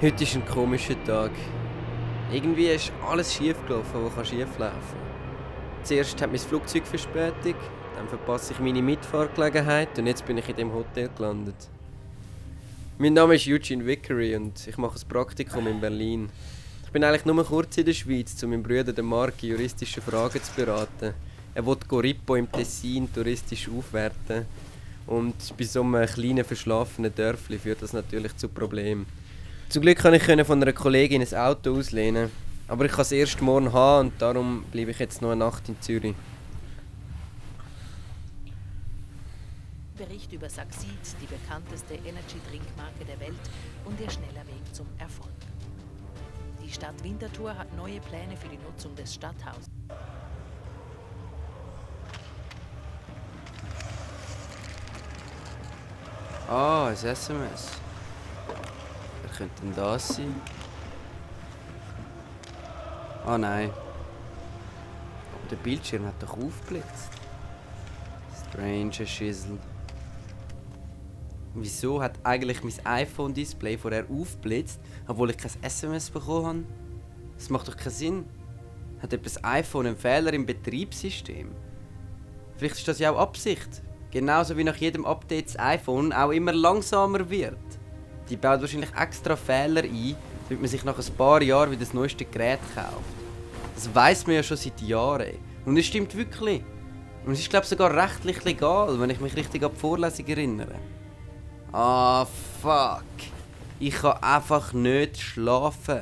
Heute ist ein komischer Tag. Irgendwie ist alles schief gelaufen, was schief laufen kann. Zuerst hat mein Flugzeug Verspätung, dann verpasse ich meine Mitfahrgelegenheit und jetzt bin ich in dem Hotel gelandet. Mein Name ist Eugene Vickery und ich mache ein Praktikum in Berlin. Ich bin eigentlich nur kurz in der Schweiz, um meinen Bruder den Marc juristische Fragen zu beraten. Er will Corippo im Tessin touristisch aufwerten. Und bei so einem kleinen verschlafenen Dörfli führt das natürlich zu Problemen. Zum Glück konnte ich von einer Kollegin ein Auto auslehnen. Aber ich kann es erst morgen haben und darum bleibe ich jetzt noch eine Nacht in Zürich. Bericht über Succeed, die bekannteste Energy-Drink-Marke der Welt und ihr schneller Weg zum Erfolg. Die Stadt Winterthur hat neue Pläne für die Nutzung des Stadthauses. Ah, ein SMS. Wer könnte denn das sein? Ah nein. Aber der Bildschirm hat doch aufgeblitzt. Strange Schissel. Wieso hat eigentlich mein iPhone-Display vorher aufgeblitzt, obwohl ich kein SMS bekommen habe? Das macht doch keinen Sinn. Hat das iPhone einen Fehler im Betriebssystem? Vielleicht ist das ja auch Absicht. Genauso wie nach jedem Update das iPhone auch immer langsamer wird. Die baut wahrscheinlich extra Fehler ein, damit man sich nach ein paar Jahren wieder das neueste Gerät kauft. Das weiss man ja schon seit Jahren. Und es stimmt wirklich. Und es ist, glaube ich, sogar rechtlich legal, wenn ich mich richtig an die Vorlesung erinnere. Ah, fuck. Ich kann einfach nicht schlafen.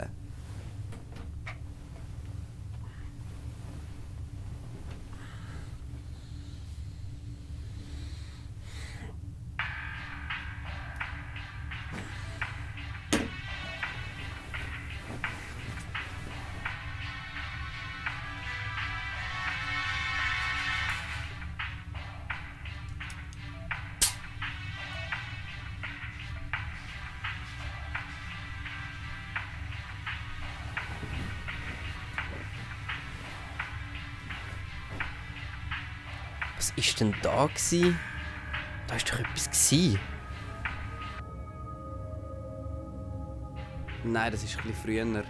Was war denn da gsi? Da war doch etwas gsi. Nein, das ist ein bisschen früher.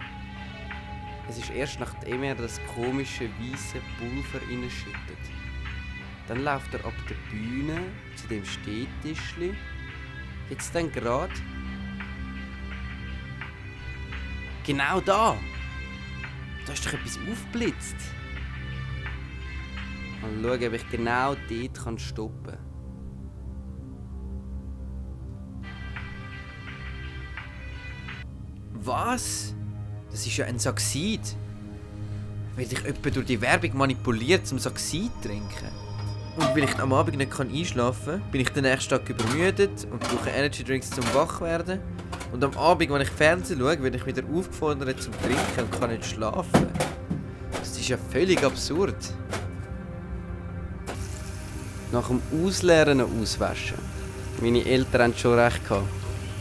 Es ist erst nachdem er das komische weiße Pulver reinschüttet. Dann läuft er ab der Bühne zu dem Stehtischli. Jetzt dann gerade. Genau da! Da ist doch etwas aufgeblitzt. Mal schauen, ob ich genau dort stoppen kann. Was? Das ist ja ein Succeed. Wird ich etwa durch die Werbung manipuliert, zum Succeed zu trinken? Und weil ich am Abend nicht einschlafen kann, bin ich den nächsten Tag übermüdet und brauche Energy Drinks zum Wachwerden. Und am Abend, wenn ich Fernsehen schaue, werde ich wieder aufgefordert zum Trinken und kann nicht schlafen. Das ist ja völlig absurd. Nach dem Ausleeren und Auswaschen. Meine Eltern haben schon recht gehabt.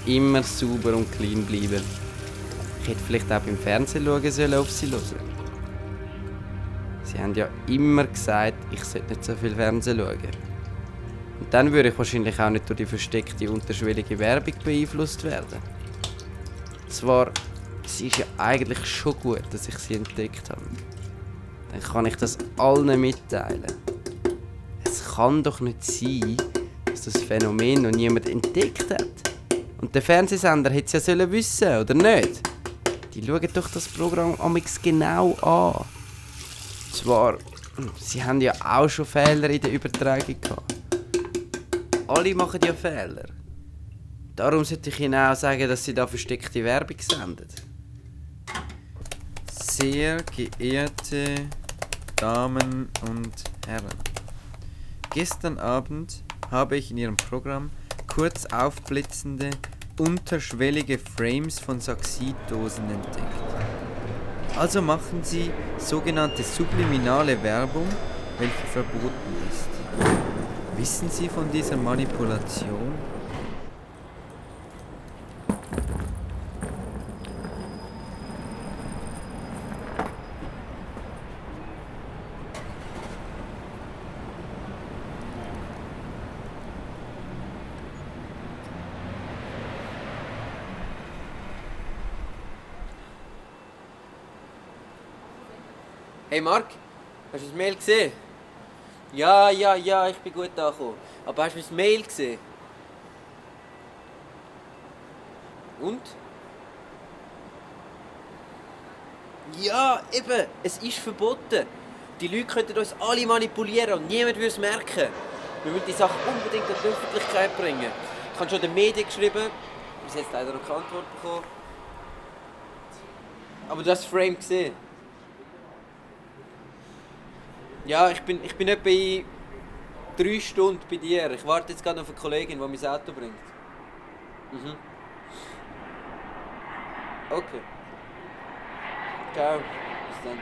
Immer sauber und clean bleiben. Ich hätte vielleicht auch beim Fernsehen schauen sollen, auf sie hören. Sie haben ja immer gesagt, ich sollte nicht so viel Fernsehen schauen. Und dann würde ich wahrscheinlich auch nicht durch die versteckte unterschwellige Werbung beeinflusst werden. Zwar, es ist ja eigentlich schon gut, dass ich sie entdeckt habe. Dann kann ich das allen mitteilen. Es kann doch nicht sein, dass das Phänomen noch niemand entdeckt hat. Und der Fernsehsender hätte es ja wissen sollen, oder nicht? Die schauen doch das Programm amigs genau an. Zwar, sie haben ja auch schon Fehler in der Übertragung gehabt. Alle machen ja Fehler. Darum sollte ich ihnen auch sagen, dass sie da versteckte Werbung senden. Sehr geehrte Damen und Herren. Gestern Abend habe ich in Ihrem Programm kurz aufblitzende, unterschwellige Frames von Succeed-Dosen entdeckt. Also machen Sie sogenannte subliminale Werbung, welche verboten ist. Wissen Sie von dieser Manipulation? Hey Marc, hast du das Mail gesehen? Ja, ich bin gut angekommen. Aber hast du das Mail gesehen? Und? Ja, eben, es ist verboten. Die Leute könnten uns alle manipulieren und niemand würde es merken. Wir müssen die Sache unbedingt an die Öffentlichkeit bringen. Ich habe schon den Medien geschrieben, bis jetzt leider noch keine Antwort bekommen. Aber du hast das Frame gesehen. Ja, ich bin etwa in 3 Stunden bei dir. Ich warte jetzt gerade auf eine Kollegin, die mein Auto bringt. Mhm. Okay. Ciao. Bis dann.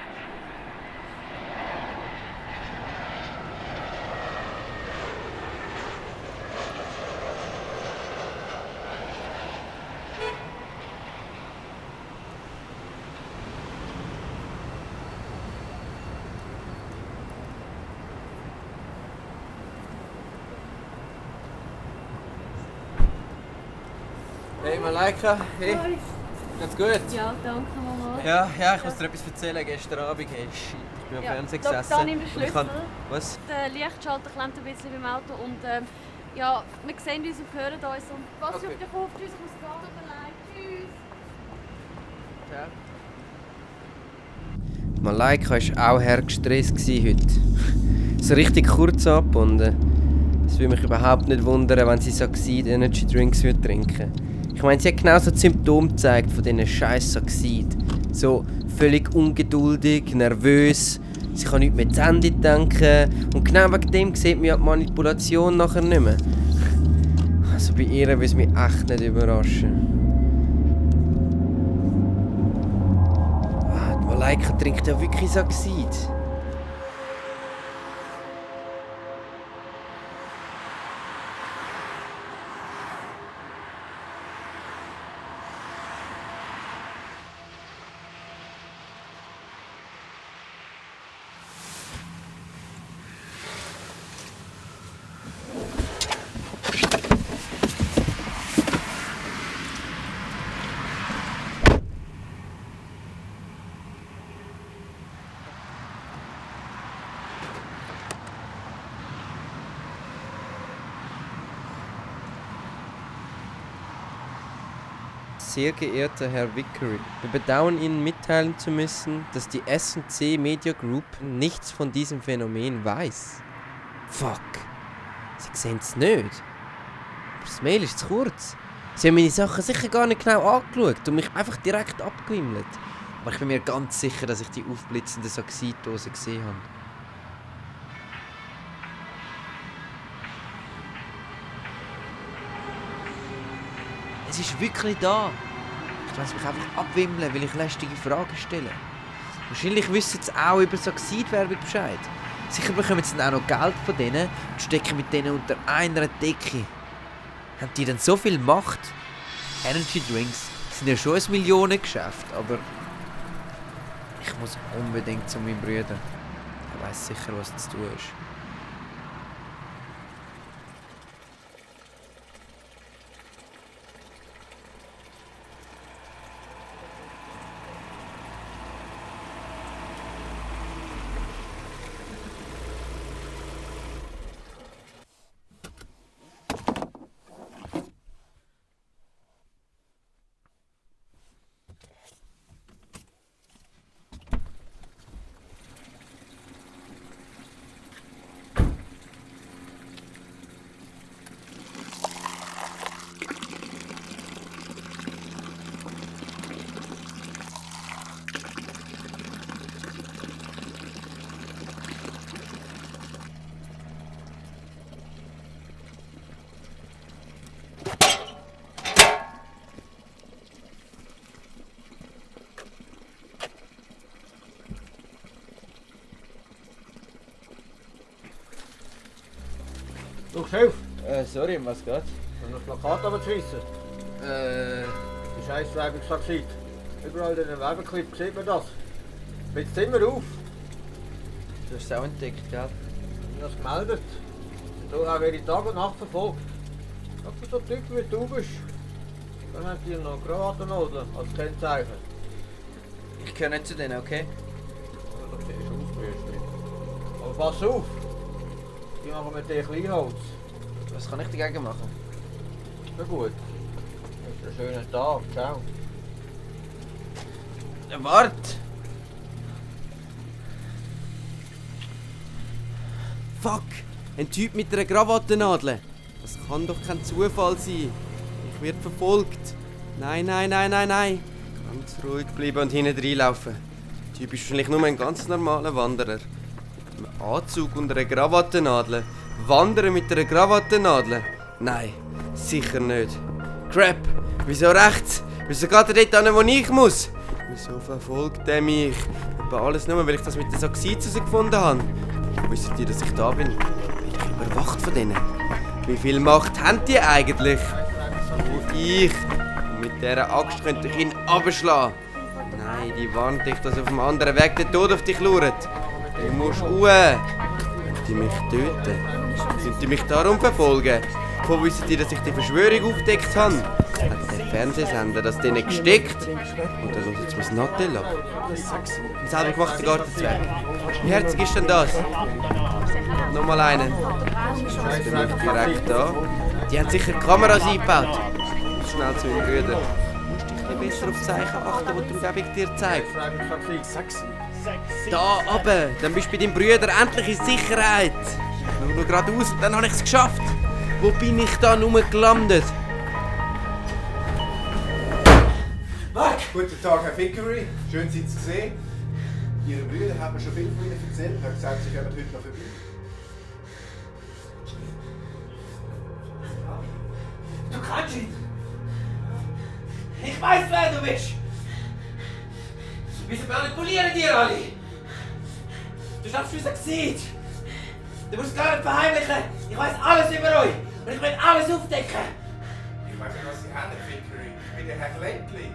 Hey Malaika, hey. Ganz gut? Ja, danke Mama. Ja, ich muss dir etwas erzählen. Gestern Abend, hey, shit, ich bin am Fernsehen gesessen. Da nimm den und ich Schlüssel. Was? Der Lichtschalter klemmt ein bisschen beim Auto und ja, wir sehen uns und hören uns. Und pass Okay. auf dich auf, tschüss, ich muss gehen, tut mir leid, tschüss. Ciao. Malaika war auch hergestresst heute. So richtig kurz angebunden. Es würde mich überhaupt nicht wundern, wenn sie Saxid Energy Drinks trinken würde. Ich meine, sie hat genau so die Symptome gezeigt von diesen scheiß Saxid. So völlig ungeduldig, nervös, sie kann nicht mehr zu Ende denken. Und genau wegen dem sieht man ja die Manipulation nachher nicht mehr. Also bei ihr würde es mich echt nicht überraschen. Die Malaika trinkt ja wirklich Saxid. Sehr geehrter Herr Vickery, wir bedauern Ihnen mitteilen zu müssen, dass die S&C Media Group nichts von diesem Phänomen weiß. Fuck. Sie sehen es nicht. Aber das Mail ist zu kurz. Sie haben meine Sachen sicher gar nicht genau angeschaut und mich einfach direkt abgewimmelt. Aber ich bin mir ganz sicher, dass ich die aufblitzende Saxidose gesehen habe. Es ist wirklich da. Ich lasse mich einfach abwimmeln, weil ich lästige Fragen stelle. Wahrscheinlich wissen sie auch über Saxid-Werbung Bescheid. Sicher bekommen sie dann auch noch Geld von denen und stecken mit denen unter einer Decke. Haben die denn so viel Macht? Energy Drinks sind ja schon ein Millionengeschäft, aber ich muss unbedingt zu meinem Bruder. Er weiss sicher, was zu tun ist. Du Chef, Sorry, was geht? wenn das Plakat runterschiessen. Die scheiß Werbung so gescheit. Überall in den Werbeclip sieht man das. Blitzt immer auf. Du hast es auch entdeckt, gell? Ich habe das gemeldet. Du auch ihre Tag und Nacht verfolgt. Ob so Typen wie du bist, dann haben die noch Krawattennadel als Kennzeichen. Ich gehöre nicht zu denen, okay? Ja, das siehst du Aber pass auf! Die machen mit dir Kleinholz. Was kann ich dagegen machen? Na gut. Das ist ein schöner Tag. Ciao. Wart! Fuck! Ein Typ mit einer Krawattennadel. Das kann doch kein Zufall sein. Ich werde verfolgt. Nein. Ganz ruhig bleiben und hinten reinlaufen. Der Typ ist wahrscheinlich nur ein ganz normaler Wanderer. Mit einem Anzug und einer Krawattennadel. Wandern mit einer Krawattennadel? Nein, sicher nicht. Crap! Wieso rechts? Wieso geht er dort hin, wo ich muss? Wieso verfolgt er mich? Etwa alles nur, weil ich das mit den Saxiz herausgefunden habe. Wisst ihr, dass ich da bin? Bin ich überwacht von denen? Wie viel Macht haben die eigentlich? Oh, ich. Und mit dieser Axt könnte ich ihn abschlagen. Nein, die warnt dich, dass auf dem anderen Weg der Tod auf dich lauert. Du musst ruhen. Die mich töten. Sind die mich darum verfolgen? Wo wissen die, dass ich die Verschwörung aufgedeckt habe? Hat der Fernsehsender das denen gesteckt? Oder hört es mir Nutella? Ein selber gemachter Gartenzwerg. Wie herzig ist denn das? Nochmal einen. Jetzt bin ich direkt da. Die haben sicher Kameras eingebaut. Schnell zu meinen Brüdern. Du musst dich ein bisschen besser auf Zeichen achten, die die Umgebung dir zeigt. Da oben, dann bist du bei deinen Brüdern endlich in Sicherheit. Nur geradeaus und dann habe ich es geschafft. Wo bin ich da nur gelandet? Mark! Guten Tag, Herr Vickery. Schön, Sie zu sehen. Ihre Brüder haben mir schon viel von Ihnen erzählt und haben gesagt, Sie kommen heute noch vorbei. Du kannst ihn! Ich weiß, wer du bist! Wieso manipulieren die alle? Du schaffst unser Gesicht! Du musst gar nicht verheimlichen! Ich weiß alles über euch! Und ich will alles aufdecken! Ich weiß nicht, was Sie haben, Herr Vickery. Ich bin der Herr Ländli.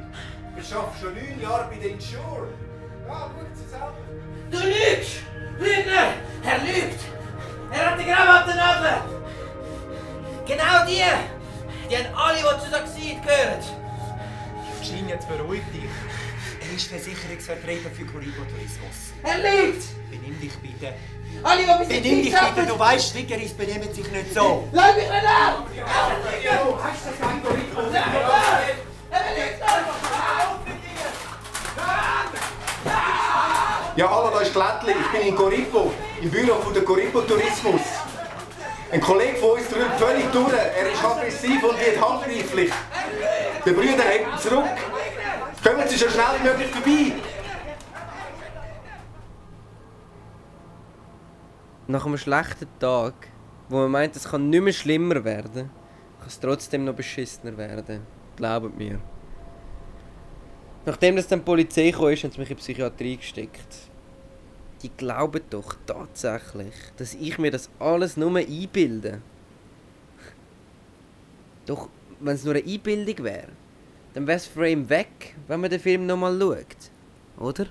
Ich arbeite schon 9 Jahre bei den Insure. Ja, schauen Sie selber. Du lügst! Lügner! Er lügt! Er hat die Krawattennadel! Genau die! Die haben alle, die zu Saxid gehören! Jean, jetzt beruhig dich. Er ist Versicherungsvertreter für Coribo Tourismus. Er lügt! Benimm dich bitte. Alle, die bis Benimm dich bitte, du weißt, Vickeris benehmen sich nicht so. Lass mich nicht an! Hast du das Algorithmus? Ja, hallo, da ist Glättli. Ich bin in Coribo, im Büro von der Coribo Tourismus. Ein Kollege von uns drückt völlig durch. Er ist aggressiv und wird handgreiflich. Die Brüder halten zurück. Kommen Sie so schnell wie möglich vorbei. Nach einem schlechten Tag, wo man meint, es kann nicht mehr schlimmer werden, kann es trotzdem noch beschissener werden. Glaubt mir. Nachdem dann die Polizei kam, haben sie mich in die Psychiatrie gesteckt. Die glauben doch tatsächlich, dass ich mir das alles nur einbilde. Doch, wenn es nur eine Einbildung wäre, dann wäre das Frame weg, wenn man den Film nochmal schaut. Oder?